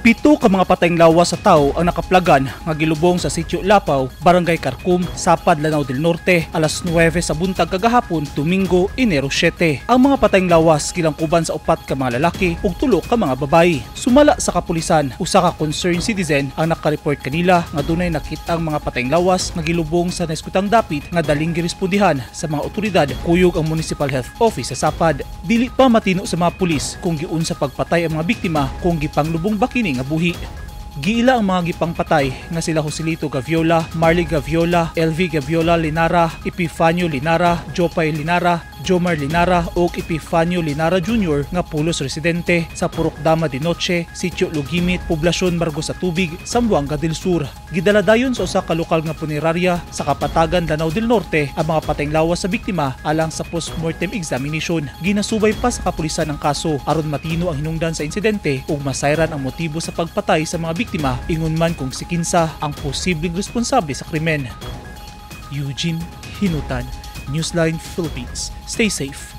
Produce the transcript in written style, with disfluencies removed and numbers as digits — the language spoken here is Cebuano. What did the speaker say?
7 ka mga patayng lawas sa tao ang nakaplagan nga gilubong sa Sitio Lapaw, Barangay Karkum, Sapad, Lanao del Norte, alas 9 sa buntag kagahapon, Domingo, Enero 7. Ang mga patayng lawas gilangkuban sa 4 ka mga lalaki ug 3 ka mga babayi. Sumala sa kapulisan, usa ka concerned citizen ang nakareport kanila nga dunay nakitang mga patayng lawas nga gilubong sa naiskutang dapit nga daling girespondihan sa mga otoridad kuyog ang Municipal Health Office sa Sapad. Dili pa matino sa mga pulis kung giunsa pagpatay ang mga biktima, kung gipanglubong ba kini nga buhi. Giila ang mga gipangpatay nga sila Joselito Gaviola, Marley Gaviola, LV Gaviola Linara, Epifanio Linara, Jopay Linara, Jomar Linara ug Epifanio Linara Jr. nga pulos residente sa Purok Dama de Noche, Sitio Lugimit, Poblasyon Margosatubig, Zamboanga del Sur. Gidala dayon sa usa ka lokal nga punerarya sa Kapatagan, Lanao del Norte ang mga patayng lawas sa biktima alang sa postmortem examination. Ginasubay pa sa kapulisan ang kaso aron matino ang hinungdan sa insidente ug masayran ang motibo sa pagpatay sa mga biktima, ingon man kung si kinsa ang posibleng responsable sa krimen. Eugene Hinutan, Newsline Philippines. Stay safe.